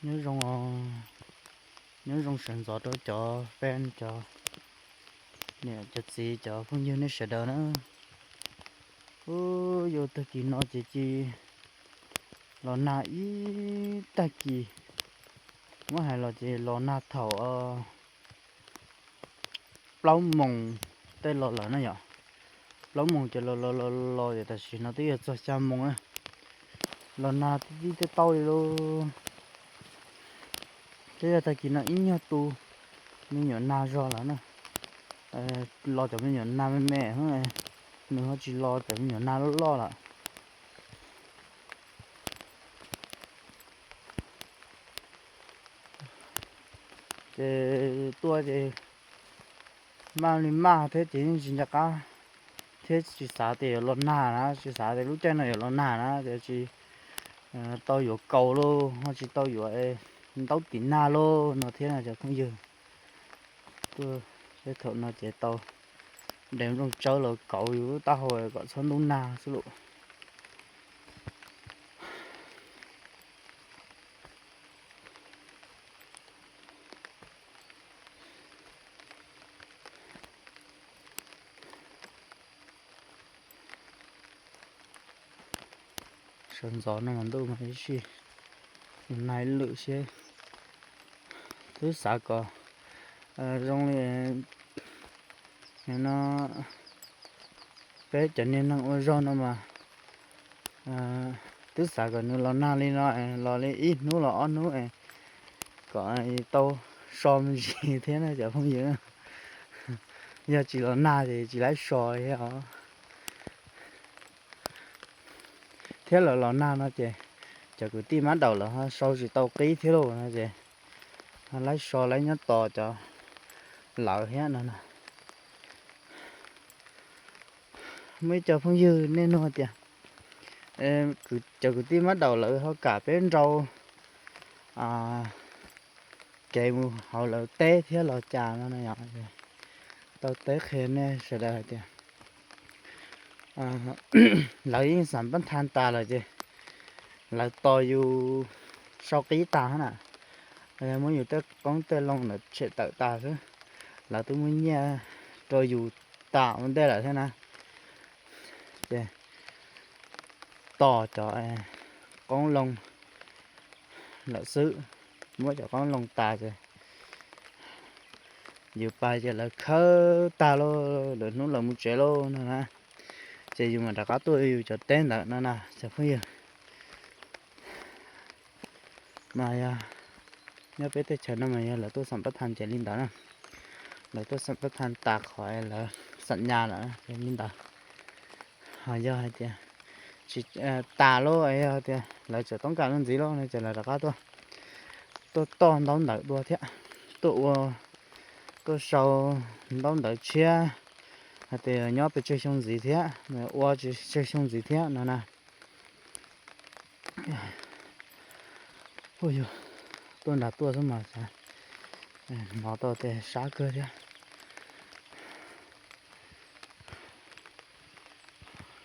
Nyob zoo, nyob zoo sawv ntxov rau cov fan, cov niam cov txiv, cov phooj ywg nej sawv daws na. Ub, yuav tag kis no ces cia los nag ib tag kis. Muab hais los ces los nag thaum plaub moos tej los lawm na yom. Plaub moos ces los los los los ces tam sim no twb yuav txog xya moos na. Los nag tib tib tej tauj li lauj. Thiab yog tag kis no ib nyuag tu me nyuam nag zog lawm na. Los cov me nyuam nag me me, nws ho tsis los cov me nyuam nag loj loj lawm. Ces tuaj ces maj li maj thiab ces yeej tsis nco qab, thiab tsis xav tias yuav los nag na, tsis xav tias lub caij no yuav los nag na, ces tsis tau yuav kaus lauj, ho tsis tau yuav ntaub tim nag lauj no thiab na cov phooj ywg. Tuaj thaum no ces tau de nplooj tsawb los kauv yus lub taub hau kom txhob ntub nag xwb lauj. Sawv ntxov no mas ntuj mas ib sij nag ib lwm seb, twb xav kom zoo li no, peb cov niag neeg ua zog no mas twb xav kom nws los nag li no, los li ib hnub los ob hnub, kom tau so me ntsis thiab na cov phooj ywg. Yog tsis los nag ces tsis laib so thiab os. Thiab lawv los nag no ces cov kwv tij mab daum lawv ho sau tsis tau qib thiab lauj no ces ho laib so laib nyob tos cov lawv thiab no na. Muaj ib co phooj ywg nej nug tias cov kwv tij mab daum lawv ho kam peb nrau kev mus hauv lawv teb thiab los cas no na yom. Tau teb qhia nej sawv daws hais tias lawv yeej xam pab tha tas lawm ces lawv tos yus sau qib tas na, muab yus tej qoob tej loo ntawd tshem tawm tas xwb. Lawv twb muab nyiaj rau yus tas ua ntej lawm thiab na. Ces tos cov qoob loo lawm xwb, muab cov qoob loo tas ces yus pais ces lawv khawb tag lauj, lawv hnub lawv mus tsev lauj no na. Ces yus mam rov qab tuaj yus cov teb ntawd no na cov phooj ywg. Mas yog nyob peb teb chaws no mas yog lawv tuaj xam pab tha ces li ntawd na. Lawv tuaj xam pab tha tas qhov lawv xam nyas lawm ces li ntawd. Ho yog hais tias tsis tas lauj, yog tias lawv tseem toob kas lub ntxiv lauj no ces lawv rov qab tuaj, tuaj toj ntaub ntawv dua thiab, tuaj ua, tuaj sau ntaub ntawv tshiab hais tias nyob pes tsawg xyoo ntxiv thiab, ua tsawg xyoo ntxiv thiab no na. Ua yog tuaj nram tuaj xwb mas hnov tau tias sab kawg thiab.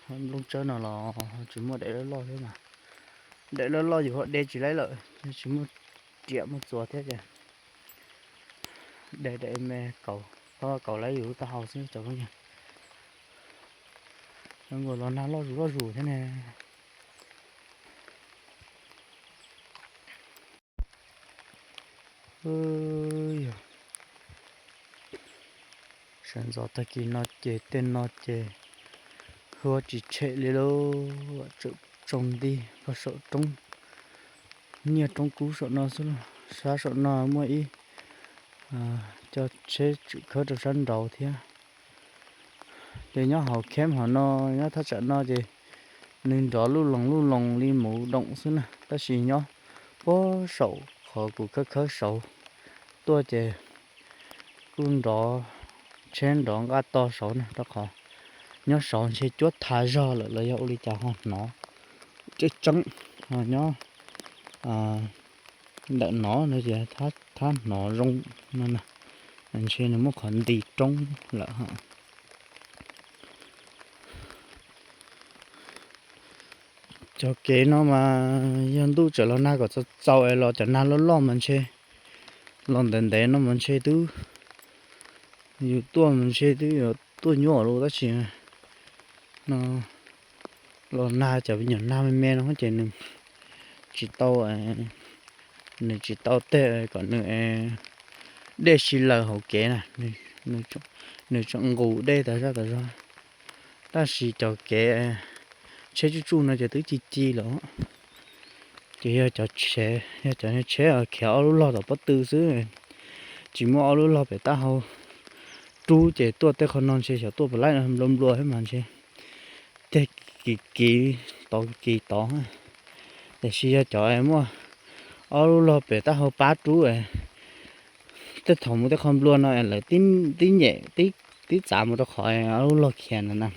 Nplooj tsawb no los tsis muaj daim loj loj thiab mas, daim loj loj yus ho de tsis laib lawm, tsis muaj riam muaj txuas thiab ces de daim me kauv, kauv laib yus lub taub hau xwb cov phooj ywg. Zoo nkaus los nag loj zus loj zus thiab ne. Yog sawv ntxov tag kis no ces tej no ces huab tsis tshem li lauj, tseem tsaus nti pog saum roob, nyiaj roob kub saum no xwb. Sab saum no muaj ib co tsheb tseem khawb rau sab nraud thiab. Ces nyob hauv camp hauv no, nyob thaj tsam no ces nws nrov luj loos luj loos li muv doom xwb na, tab sis nyob puag saum qhov kuv khawb khawb saud tuaj ces kuj nrov, tsheb nrov nqaj to saud na, rau qhov nyob saud ntshe cuab tha zog lawm los yog ua li cas ho hnov tseeb tseeb. Ho nyob ntawm no no ces thab hnov zoo no na, ntshe nws muaj qhov nti roob lawm. Cov kev no mas yog ntuj tseem los nag kom txaus txaus es los cov nag loj loj mas ntshe, los ntev ntev no mas ntshe twb, yus tuaj mas ntshe twb yuav tuaj nyuaj lawm tab sis no los nag cov me nyuam nag me me no ces nws tsis tau, nws tsis tau tej kom nws dej sib laws hauv kev na, nws tseem nqus dej tas zaj tas zog. Tab sis cov kev tsheb tsuj tsuj no ces twb ci ci lawm. Ces yog cov tsheb, yog cov tsheb khiav ob lub log tom pob tw xwb, tsis muaj ob lub log pem taub hau rub ces tuaj tej qho no ntshe xyov tuaj puas laib, nplua nplua thiab mas ntshe tiag kiv kiv tod kiv tod. Tiam sis yog cov muaj ob lub log pem taub hau pab rub, tej thaum mus tej qho nplua no lawv tib nyem tib txav mus rau qhov ob lub log khiav ntawd na,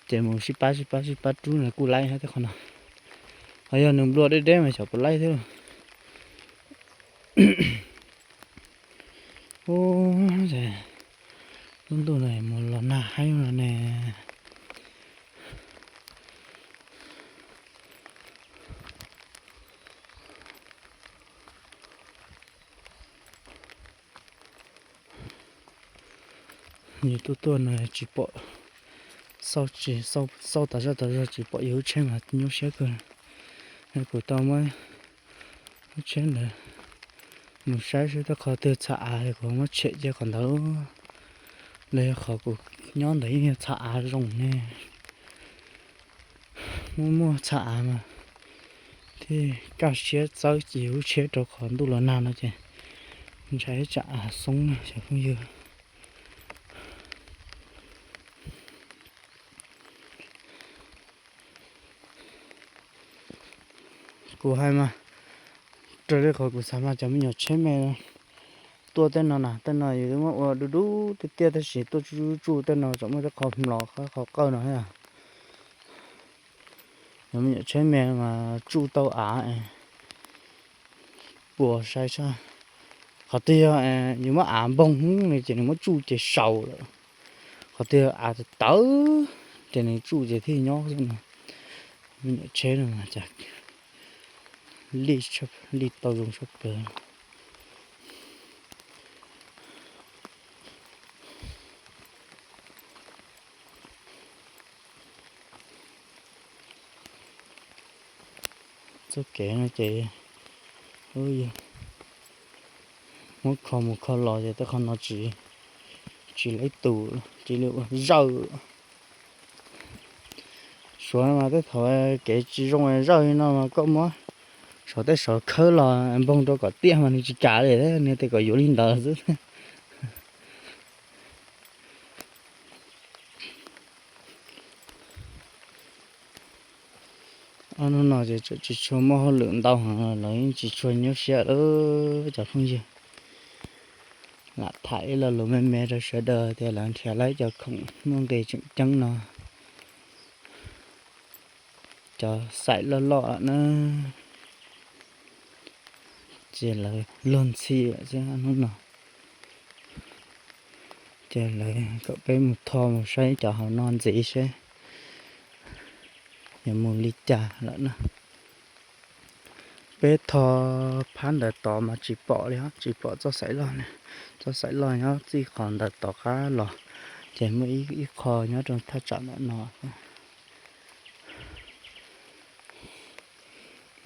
ces mus sib pab sib pab sib pab rub no kuj laib thiab tej qho no. Ho yog nws nplua deb deb mas xyov puas laib thiab. Ub, lub ntuj no mus los nag heev no ne. Yus tuaj tuaj no tsis pom, xauj tsis xauj tas zaj tas zog tsis pom yus lub tsheb mas nyuaj siab kawg. Kuv tau muab lub tsheb ntawd mus saib seb tej qhov twg txha av kuv muab tshem cia qhov ntawd. Los yog qhov kuv nyob ntawd yeej yog txha av zoo ne. Muaj muaj txha av mas thiaj kaj siab txawb ces lub tsheb rau qhov ntuj los nag no ces ntshai tsam av xoob na cov phooj ywg. Kuv hais mas, raws li qhov kuv xav mas cov me nyuam tsheb me tuaj tej no na, tej no yus twb muab ua dub dub tiag tiag tab sis tuaj tsuj tsuj tej no tseem muaj tej qho mlos qhov qawj no thiab. Cov me nyuam tsheb me mas tsuj tau av puas sai tshaj. Qhov twg yog yus muab av npoog li ces nws muab tsuj ces saus lawm. Qhov twg yog av tawv ces nws tsuj ces thiaj nyob xwb no. Me nyuam tsheb no cas lij tau zoo tshaj plaws. Txoj kev no ces muab kho mus kho los ces tej qho no tsis, tsis laib tus, tsis li ua zawj. Suav mas tej thaum kev tsis zoo zawj li no mas koj muab saum tej saum khawb los npoog rau kom tiaj mas nws tsis kam li, nws tias kom yuav li ntawd xwb. Ob hnub no ces tseem tsis tshua muaj hauj lwm ntau heev los lawv yeej tsis tshua nyuaj siab lawm cov phooj ywg. Lam tham ib lo lus me me rau sawv daws tias lawv nrhiav laib cov khoom muaj nqis tseem ceeb no, cov xaim loj loj lawm na, ces lawv luag ntxhi lawm xwb hnub no. Ces lawv kom peb mus tho mus saib cov hauv no ntxiv seb yuav mus li cas lawm na. Peb tho phab ntawd tod mas tsis pom li, tsis pom txoj xaim loj, txoj xaim loj nyob txij qhov ntawd tom qab los, ces muaj ib qho nyob rau thaj tsam ntawm no.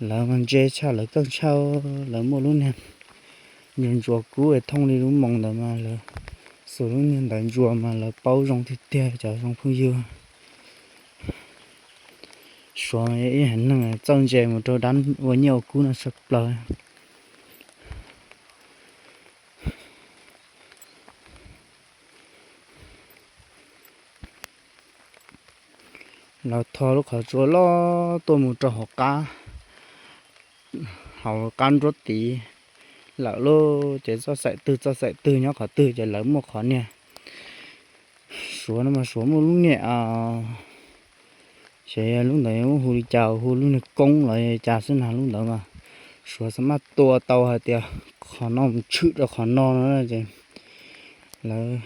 Lawv mas ntse tshaj lawv keej tshaj, lawv muaj lub niag ntsuas ntsuas kub es thooj li lub moos ntawd mas lawv xuas lub niag ntawd ntsuas mas lawv paub zoo tiag tiag cov zoo phooj ywg. Suav ib haiv neeg txawj ntse mus rau dab ua nyiaj ua kub no tshaj plaws. Lawv tho lub qhov tsua loj tuaj mus rau hauv qab, hauv qab nruab tid lawm lauj, ces txoj xaim twg txoj xaim twg nyob qhov twg ces lawv muaj qhov niag. Suav no mas Suav muaj lub niag, xyov lub ntawd hu li cas, hu lub niag koob los cas xwb na, lub ntawd mas Suav xav maj tua tau hais tias qhov no mus tshwm rau qhov no no ces lawv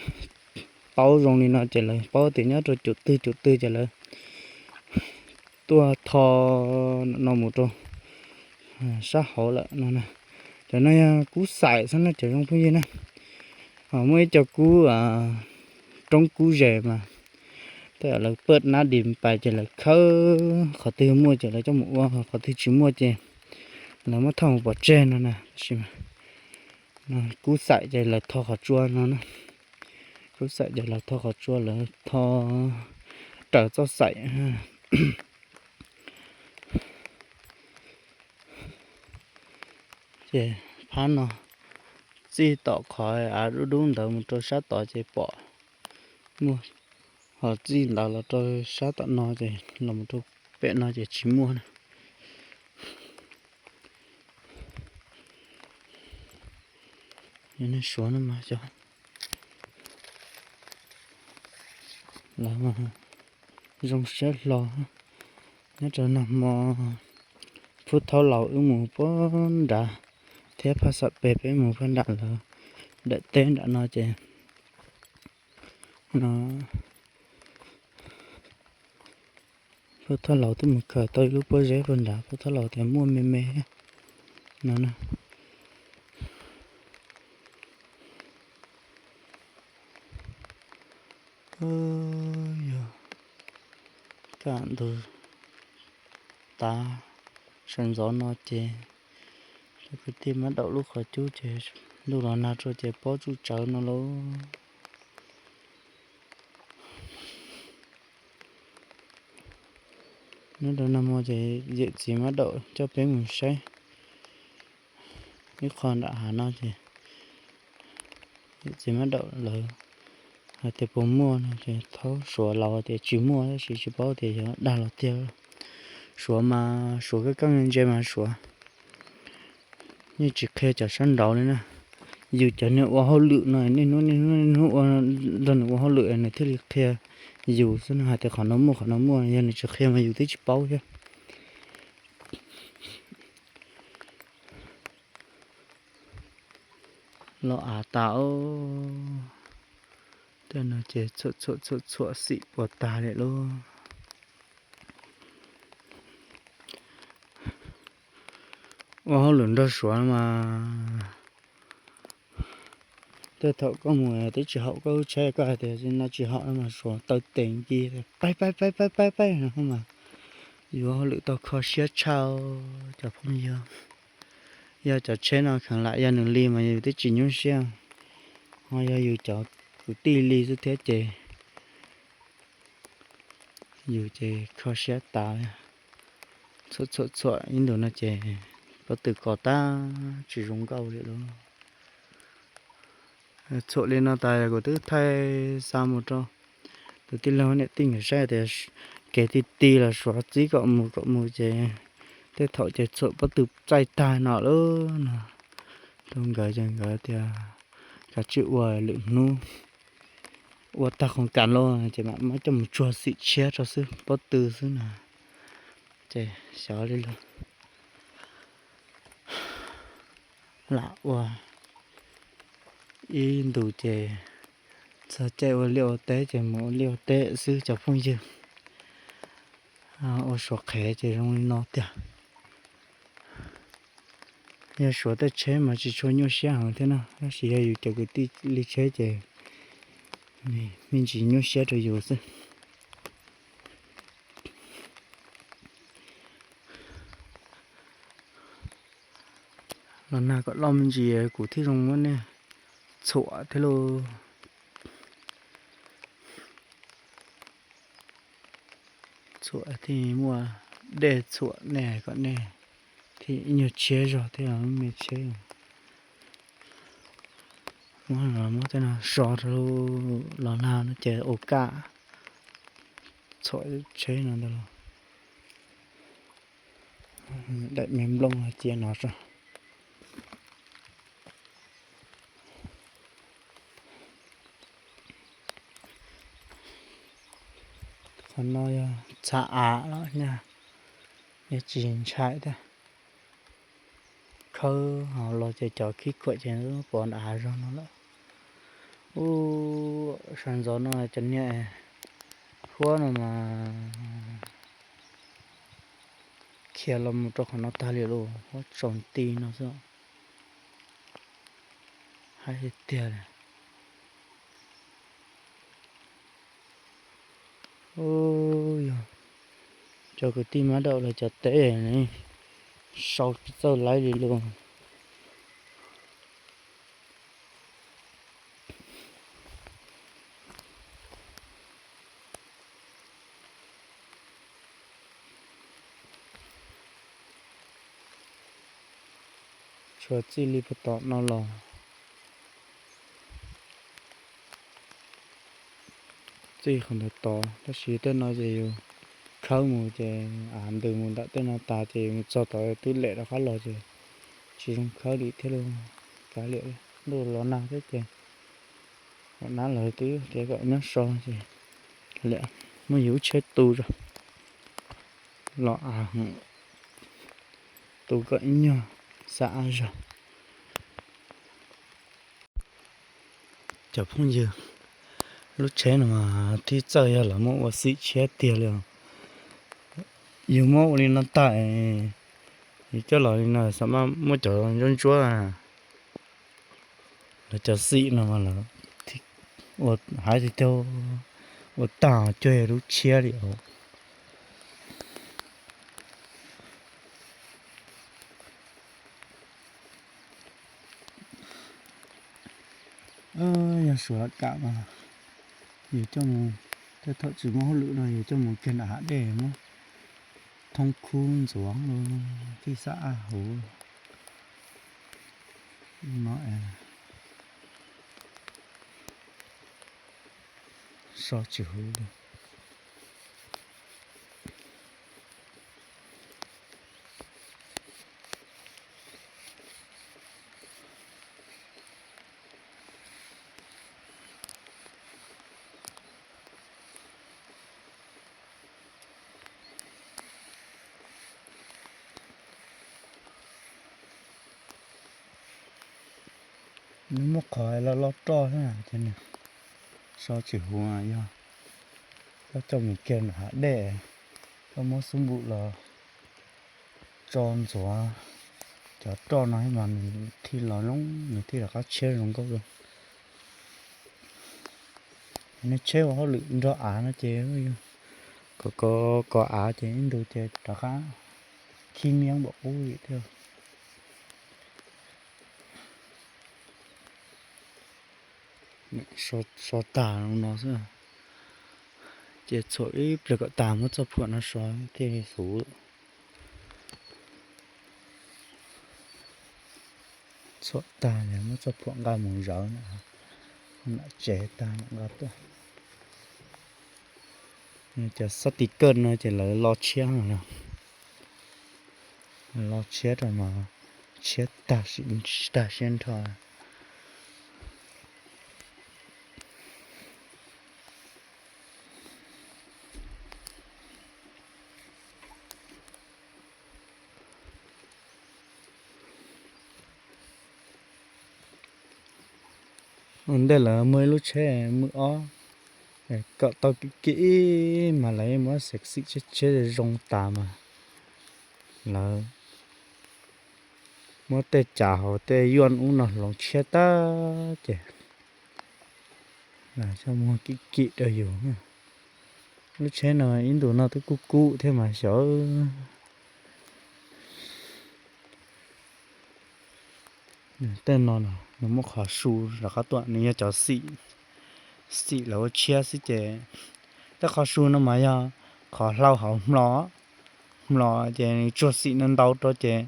paub zoo li no ces lawv paub tias nyob rau cum twg cum twg ces lawv tuaj tho no mus rau sab hauv lawm no na. Cov no yog kub xaim xwb na cov zoo phooj ywg na. Ho muaj ib co kub roob kub zes mas tej zaum lawv paj nab dim pais ces lawv khawb qhov twg muaj ces lawv coj mus ua, qhov twg tsis muaj ces lawv muab thauj mus pov tseg no na. Tab sis mas kub xaim ces lawv tho qhov tsua no na. Kub xaim ces lawv tho qhov tsua, lawv tho raws txoj xaim. Ces phab no txij tom qhov av dub dub ntawd mus rau sab tod ces pom muaj, ho txij ntawd los rau sab tom no ces los mus rau pem no ces tsis muaj na. Nej suav no mas cov, lawv zoo siab hlo. Nyob rau nag hmo Phub Thaub Laus wb mus puag nrad thiab Phaj Xam Pes peb mus puag nram lawv daim teb nram no ces no Phub Thaub Laus twb mus khaws tau ib lub pob zeb puag nrad, Phub Thaub Laus tias muaj me me no na. Yog kaj ntug tav sawv ntxov no ces cov kwv tij mab daum lub qhov cub ces ntuj los nag rau ces pob tsuj tsawv no lauj. Nyob rau nag hmo ces yawm txiv mab daum coj peb mus saib ib qho nram hav no ces yawm txiv mab daum lawv hais tias puas muaj no ces thaub suav laus tias tsis muaj tab sis tsis paub tias yog dag los tiag. Suav mas suav kab keeb ntse mas suav yeej tsis qhia cov sab nraud li na. Yus cov niag ua hauj lwm no niaj hnub niaj hnub niaj hnub ua nrog nws ua hauj lwm nws thiaj li qhia yus xwb no, hais tias qhov no muaj qhov no muaj, yog nws tsis qhia mas yus twb tsis paub thiab. Los av tas, tej no ces txhuam txhuam txhuam txhuam xim puas tag li lauj. Ua hauj lwm nrog suav mas tej thaum koj mus twb tsis haum koj lub tsheb, koj hais tias no tsis haum no mas suav taw tes nki paib paib paib paib paib no mas yus ua hauj lwm tau kho siab tshaj cov phooj ywg. Yog cov tsheb no kheev lam yog nws li mas yus twb tsis nyuaj siab, ho yog yus cov kwv tij li xwb thiab ces yus ces kho siab tas li. Txhuam txhuam txhuam ib ntus no ces pob tw kos tag tsis zoo nkauj li lauj. Txhuam li no tas kuv twb thaij xa mus rau tus tij laug niam tij nkawd saib tias kev ti ti los suav txib kom mus kom mus ces tej thaum ces txhuam pob tw txaij tag no lauj no. Rau nkawd ces nkawd tias kav tsij ua lwm hnub ua tag khoom kas lauj ces mam muab coj mus tsuag xim tshiab tso xwb pob tw xwb na. Ces xyov li lauj. Lam ua ib ntus ces txog caij ua liaj ua teb ces mus ua liaj ua teb xwb cov phooj ywg. Ua suav qhev ces zoo li no tiag. Yog suav tej tsheb mas tsis tshua nyuaj siab heev thiab no, tab sis yog yus cov kwv tij li tsheb ces me ntsis nyuaj siab rau yus xwb. Los nag kom loj me ntsis kuv thiaj zoo muab nej txhuam thiab lauj. Txhuam thiaj muaj dej txhuam nej kom nej thiaj ib nyuag tshiab zog thiab me tsheb. Muab tej no so rau los nag no ces ua kaj txhuam tsheb no ntag lauj. Daim me nplooj cia no tso. Qhov no yog txha av los nyaj, yog tsis ntshai thiab. Khawb hauv los ces cov khib khuam ces pov nram hav zoov no lawm. Ub, sawv ntxov no cov niag huab no mas khiav los mus rau qhov no tag li lauj, huab tsaus nti no xwb. Haib tiag tiag li. Yog cov kwv tij mab daum lawv cov teb ne, sau tsis txawj laib li lauj. Tshuav txij li puag tom no los txij qhov ntawd tod, tab sis tej no ces yus khawb mus ces av ntws mus ntawm tej no tas ces yus mus txog tod twb lem rov qab los ces tsis zoo khawb li thiab lauj. Kav liam, ntuj los nag thiab ces kom nab lawv twb tias kom nyob so ces liam muab yus lub tsheb tu zog los av, tu kom ib nyuag xa av zog. Cov phooj ywg, lub tsheb no mas tib txawj yog lawv muab ua xim tshiab tiag li os. Yus muab ua li no tag, yus coj los li no xam maj muab cov ntsuab ntsuab, lawv cov xim no mas lawv hais tiag tiag ua tag cuag lub tshiab li os. Yog suav kam mas yus coj mus, tej thaum tsis muaj hauj lwm no yus coj mus kiag nram hav dej muab thoob khub ntxuav, tij xa aj huv no es so tsis huv li. Nws muaj qhov loj loj roj thiab ces nws so tsis huv, yog koj coj mus kiag nram hav dej, koj muab xub npum los tso ntxuav cov roj no mas nws thiaj los zoo, nws thiaj rov qab tshiab zoo nkauj li. Nej tsheb ua hauj lwm nrog av no ces kom kov av ces ib ntus ces rov qab khib miab npaum qub li thiab. So tag no xwb, ces txhuam ib pliag kom tag muab txoj phuam no so thiaj li xuv. Txhuam tag muab txoj phuam nqa mus zawv, nram tsev tag mam nqa tuaj. Cov xab tis kawj no ces lawv lo tshiab, lo tshiab rau mas tshiab tag, tag siab nrho. Ua ntej lawv muaj ib lub tsheb Mwj ob, kom tau kim kim mas lawv muab xim tshiab tshiab zoo tas mas lawv muab tej cav hauv tej yuaj ub no hloov tshiab tag ces lawv coj muag kim kim rau yus. Lub tsheb no ib ntus no twb kub kub thiab mas xyov. Tej no nws muab qhov su rov qab tuaj, nws yog cov xim, xim lawv ua tshiab xwb ces tej qhov su no mas yog qhov hlau hauv hmlo, hmlo ces nws tsuag xim no ntau rau ces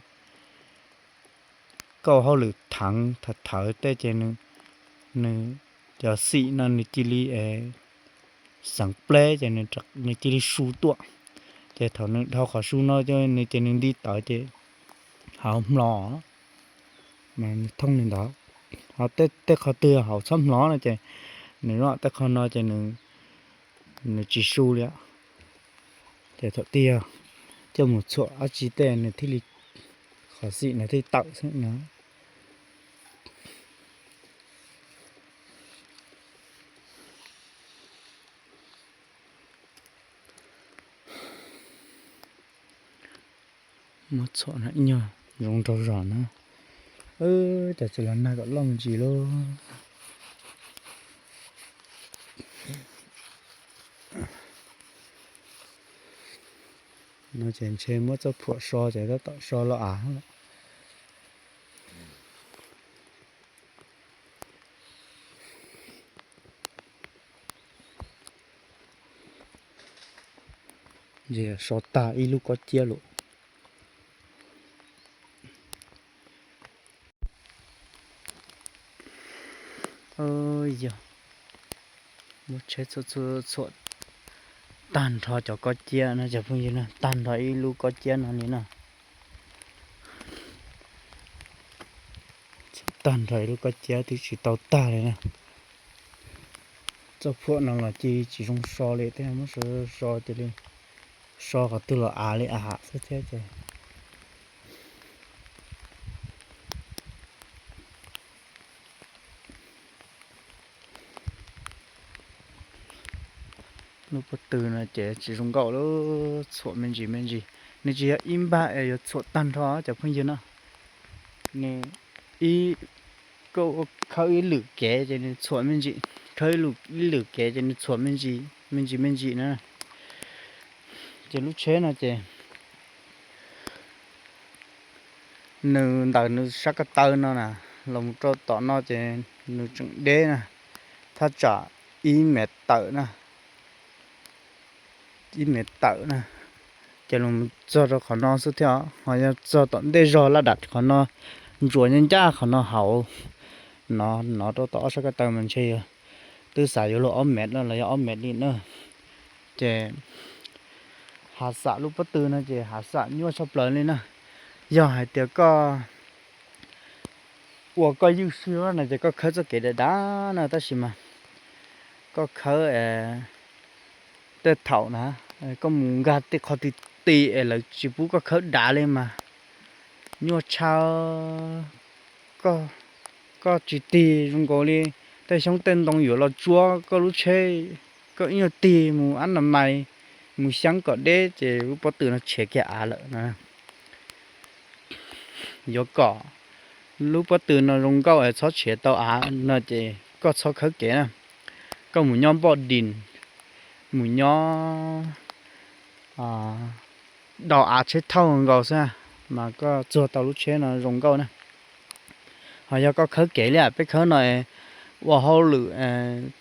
koj ua hauj lwm theev thawv thawv tej ces nws, cov xim no nws cia li xeev pleb ces nws cia li su tuaj. Ces thaum nws dhau qhov su no nws ces nws nti tawv ces hauv hmlo mas nws thooj li ntawd. Ho tej qhov twg hauv txhob hmlo no ces nws, tej qhov no ces nws tsis su li. Ces thaum twg coj mus txhuam dab tsi tej nws thiaj li, qhov xim nws thiaj tawm xwb no. Muab txhuam no ib nyuag zoo nraug zog na. Cas tsis los nag kom loj me ntsis lauj. No ces ntshe muab txoj phuam so ces tab tom so los av. Ces so tag ib lub kob ciab lawm. Yog muab tsheb txhuam tag nrho cov kob ciab no cov phooj ywg na, tag nrho ib lub kob ciab no li na. Tag nrho ib lub kob ciab twb tsis tau tag li na. Txoj phuam no los cia tsis zoo so li, tej muab so so cia li so qhov twg los av li av xwb thiab ces. Lub pob tw no ces tsis zoo nkauj li, txhuam me ntsis me ntsis. Nws tsis yog ib npag es yuav txhuam tag nrho cov phooj ywg no. Nws ib, koj khawb ib lwm kev ces nws txhuam me ntsis, khawb ib lwm kev ces nws txhuam me ntsis me ntsis me ntsis na. Ces lub tsheb no ces nws ntawm nws sab ko taw no na, los mus rau tom no ces nws tseem deb na, thaj tsam ib mev tawm na, ib mev tawm na, ces los txog rau qhov no xwb thiab. Ho yog txog tom ntej zog laj dam qhov no, ntsuas ncaj ncaj qhov no hauv no, no rau tom ob sab ko taw mas ntshe yog twb xav yuav luag ob mev no los yog ob mev li na. Ces hav xam lub pob tw no ces hav xam nyuaj tshaj plaws li na. Yog hais tias koj ua koj ywj siab no ces koj khawb txoj kev dav dav no, tab sis mas koj khawb tej thaum na, koj mus nkag tej qhov ti ti es lawv tsis pub koj khawb dav li mas nyuaj tshaj. Koj tsis tig zoo nkaus li tej xyoob tej ntoo yuav los tsuab koj lub tsheb, koj ib nyuag tig mus ab na mais, mus xyaab kom deb ces lub pob tw no tshiav kiag av lawm na. Yuav kom lub pob tw no zoo nkauj es txhob tshiav tau av no ces koj txhob khawb kev na. Koj mus nyob npoj dis, mus nyob do av tsheb thauj nkaus xwb mas koj txuag tau lub tsheb no zoo nkauj na. Ho yog koj khawb kev li peb khawb no, ua hauj lwm,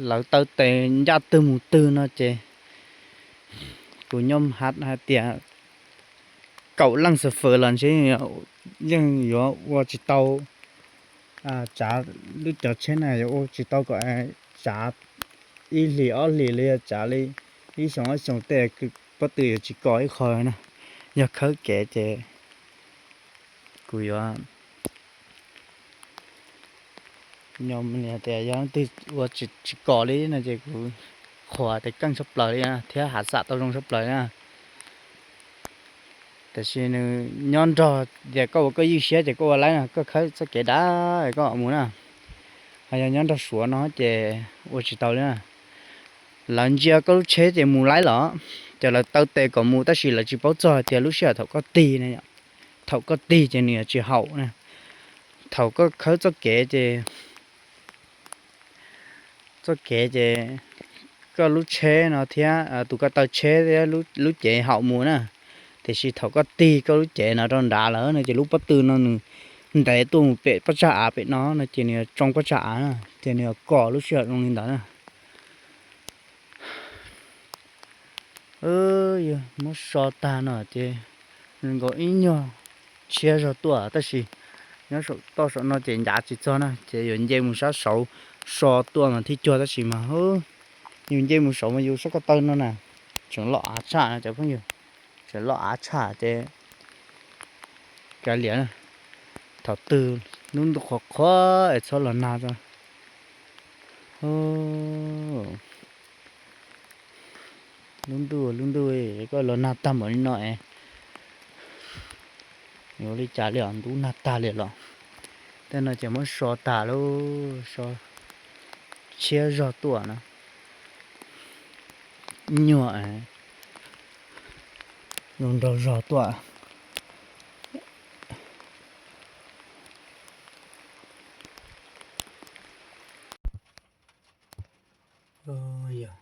lawv taw tes ncaj twg mus twg no ces kuv nyob hais tias kaum leej xwm fwm los ntshe yeej yuav ua tsis tau, tsav lub cov tsheb na yuav ua tsis tau kom tsav ib hlis ob hlis li, yog tsav li ib xyoos ob xyoos tej pob tw yuav tsis kos ib qho na. Yog khawb kev ces kuv yuav nyob tias yog leej twg ua tsis kos li no ces kuv qhuas tes keej tshaj plaws li thiab hav xam tau zoo tshaj plaws na. Tiam sis nws nyob nrog tias koj ua koj ywj siab ces koj ua laib no, koj khawb txoj kev dav koj mus na. Ho yog nyob nrog Suav no ces ua tsis tau li na. Lawv ntsia koj lub tsheb ces mus laib los, ces lawv taw tes kom mus tab sis lawv tsis paub txog tias lub sij hawm thaum koj tig na, thaum koj tig ces nws yuav tsis haum na. Thaum koj khawb txoj kev ces, txoj kev ces koj lub tsheb no thiab tus ko taw tsheb thiab lub cev haum mus na. Tiam sis thaum koj tig koj lub cev no rau nrad lawm no ces lub pob tw no nws ntev tuaj mus pem pob tsag av pem no no ces nws yuav tsoo pob tsag av na, ces nws yuav kos lub sij hawm zoo li ntawd na. Yog muab so tag no ces zoo nkaus ib nyuag tshiab zog tuaj tab sis nyob saum toj saum no ces ncav tsis txog na ces yuav nce mus sab saud so tuaj mas thiaj cuag tab sis mas yus nce mus saud mas yus sab ko taw no na tseem loj av tshaj no cov phooj ywg, tseem loj av tshaj ces kav liam na. Thaum twg lub ntuj qhuav qhuav es txhob los nag tso. Lub ntuj lub ntuj, koj los nag tag npaum li no es yuav ua li cas li os, ntub nag tag li los. Tej no ces muab so tag lauj, so tshiab zog tuaj na. Nyuag zoo nraug zog tuaj. Yog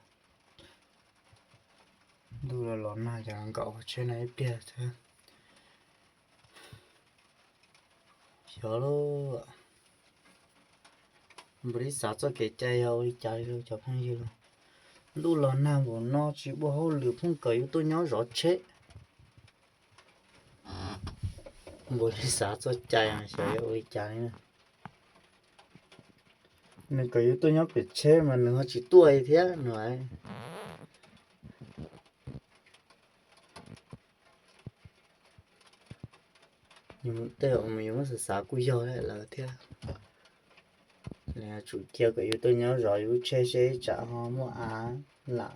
ntuj los los nag ces nkaum hauv tsheb no ib pliag thiab. Xyov lauj, npaum li xav txoj kev cai yog ua li cas li cov phooj ywg. Ntuj los nag npaum no tsis ua hauj lwm phooj kom yus tuaj nyob zov tsheb. Npaum li xav txoj cai mas xyov yog ua li cas li na. Nws kom yus tuaj nyob pem tsheb mas nws ho tsis tuaj li thiab no. Tej yus muab xav xav kuj yog lawm thiab. Tsum cia kom yus tuaj nyob zov yus lub tsheb seb tsam ho muaj av lam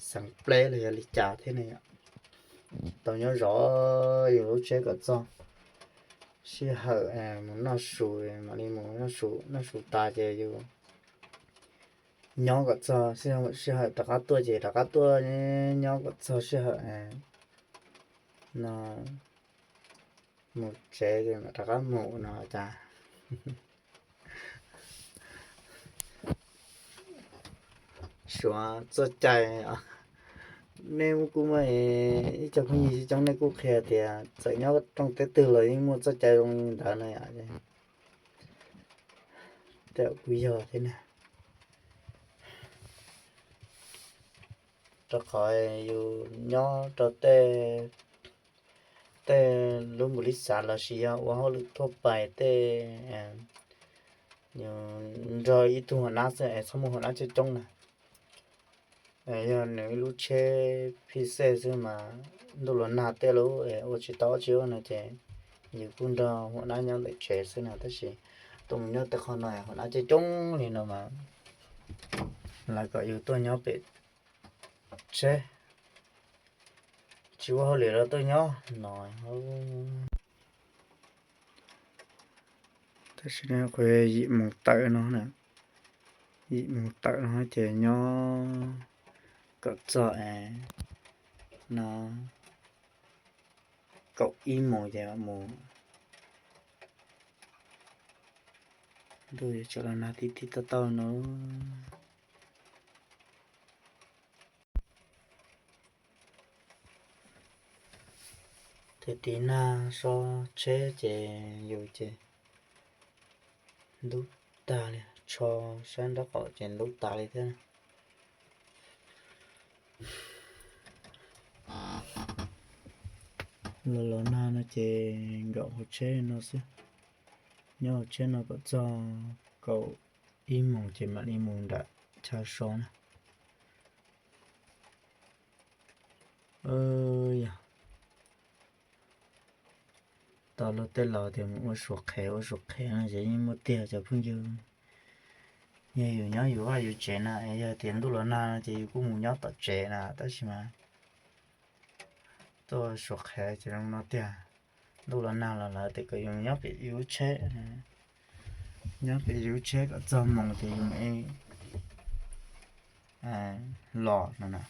xeev pleb los yog li cas thiab ne yom. Tau nyob zov yus lub tsheb kom txog sij hawm mus noj su, mam li mus noj su, noj su tas ces yus nyob kom txog sij hawm rov qab tuaj ces rov qab tuaj, nyob kom txog sij hawm no mus tsev ces mam rov qab mus no cas. Suav txoj cai, nej muaj kuj muaj ib co phooj ywg coob nej kuj qhia tias txawm nyob rooj teb twg los yeej muaj txoj cai zoo li ntawd no yom. Tej kuj yog thiab na, rau qhov yus nyob rau tej, tej lub npaum li xav los sis yog ua hauj lwm thuaj pais tej, yus nrog ib tug hua nab xwb es txhob muaj hua nab coob coob na. Yog nws ib lub tsheb phij xej xwb mas ntuj los nag tej lub ua tsis tau tsis ua no ces yus kuj nrog hua nab nyob ntawm tsev xwb na, tab sis tuaj mus nyob tej qhov no hua nab coob coob li no mas lawv kom yus tuaj nyob pem tsheb, tsis ua hauj lwm los tuaj nyob no. Tab sis qhov yim moos tawm no na, yim moos tawm no ces nyob kom txog es no kaum ib moos ces mus. Ntuj yuav tsum los nag tib tib tau tau no. Tiv tiv nag so tsheb ces yus ces ntub tag li, tsho sab nraub qaum ces ntub tas li thiab. Los los nag no ces nkaum hauv tsheb no xwb, nyob hauv tsheb no kom txog kaum ib moos ces mam li mus nram chaw so na. Yog tau luag tej laus tias mus ua suav qhev ua suav qhev no ces yeej muaj tiag cov phooj ywg. Yog yus nyob yus vaj yus tsev na, yog tias ntuj los nag no ces yus kuj mus nyob tom tsev na, tab sis mas tuaj suav qhev ces zoo no tiag. Ntuj los nag los lawv tias kom yus nyob pem yus lub tsheb, nyob pem yus lub tsheb kom txog moos ces yus mam los no na.